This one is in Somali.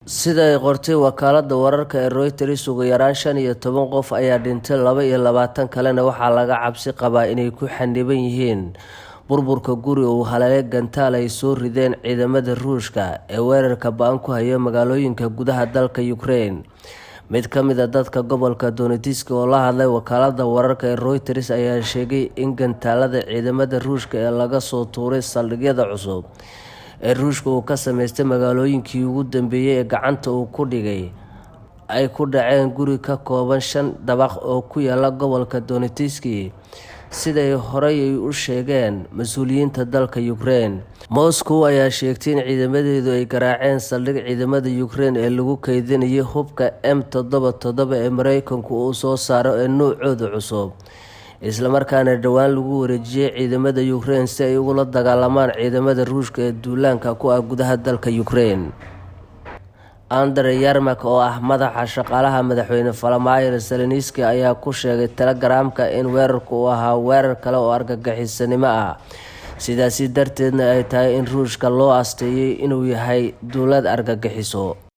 Sida ay qortay wakaaladda wararka ee Reuters, ugu yaraan 15 qof ayaa dhintay, 22 kalena waxaa laga cabsi qabaa inay ku xanniban yihiin burburka guri uu haleelay gantaal ay soo rideen ciidamada Ruushka ee weerarka ba'an ku haya magaalooyinka gudaha dalka Ukraine. Mid ka mid ah dadka gobolka Donetsk oo la hadlay wakaaladda wararka ee Reuters ayaa sheegay in gantaalada ciidamada Ruushka ee laga soo tuuray saldhigyada cusub ee Ruushka uu ka sameystay magaalooyinkii ugu dambeeyay ee gacanta uu ku dhigay ay ku dhaceen guri ka kooban shan dabaq oo ku yaala gobolka Donetsk, siday horey u sheegeen mas-uuliyiinta dalka Ukraine. Moscow ayaa sheegtay in ciidamadeedu ay garaaceen saldhig ciidamada Ukraine ee lagu kaydinayay hubka M77 ee Mareykanku uu soo saaro ee noocooda cusub, islamarkaana dhowaan lagu wareejiyay ciidamada Ukraine si ay ugula dagaalamaan ciidamada Ruushka ee duulaanka ku ah gudaha dalka Ukraine. Andrey Yermak, oo ah madaxa shaqaalaha madaxweyne Volodymyr Zelensky, ayaa ku sheegay Telegramka in weerarku uu ahaa weerar kale oo argagixisanimo ah, sidaasi darteedna ay tahay in Ruushka loo asteeyay inuu yahay dowlad argagixiso.